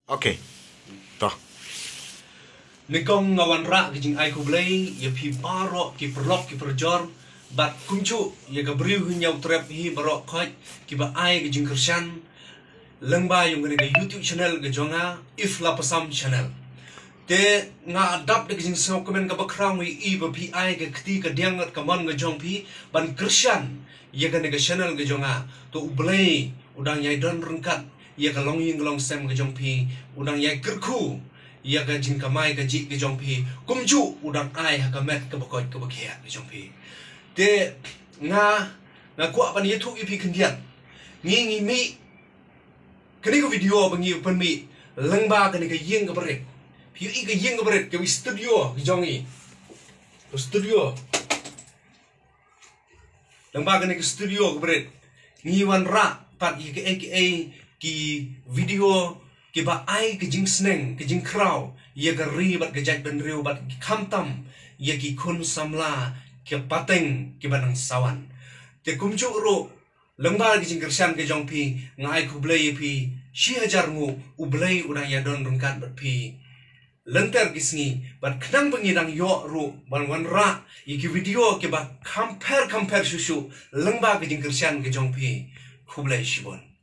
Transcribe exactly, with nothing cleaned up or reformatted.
Okay. To. Nyngkong nga wanrah ka jingai khublei ïa phi baroh ki paralok ki parajor, bad kumjuh ïa ka briew hi ñiaw trep hi baroh khoit kiba ai ka jingkyrshan lyngba ïa kane ka YouTube channel ka jong nga, If Lapasam Channel. Te nga dap da ka jingsngewkmen kaba khraw ngi i ba phi ai ka kti ka diang ka mon ka jong phi ban kyrshan ïa kane ka channel ka jong nga. To U Blei u dang ïai don ryngkat ïa ka longïing ka longsem ka jong phi, u dang ïai kyrkhu ïa ka jingkamai kajih ka jong phi, kumjuh u dang ai ha ka met kaba koit kaba khiah ka jong phi. Te nga, nga kwah ban ïathuh ïa phi khyndiat. Ngi ngi mih kane ka video ba ngi pynmih lyngba kane ka ïing kaba rit. Phi ïohi ka ïing kaba rit, ka wi studio ka jong ngi. Ka studio. Lyngba kane ka studio kaba rit, ngi wanrah pat ïa kaei kaei ki video kiba ai ka jingsneng ka jingkhraw ïa ka ri bad ka jaitbynriew bad khamtam ïa ki khun samla ki pateng kiba nang sawan. Te kumjuh ruh, lyngba ka jingkyrshan ka jong phi, nga ai khublei ïa phi shi hajar nguh. U Blei u dang ïadon ryngkat bad phi lynter ki sngi, bad khnang ba ngi dang ïoh ruh ban wanrah ïa ki video kiba kham pher kham pher shuh shuh lyngba ka jingkyrshan ka jong phi. Khublei shibun.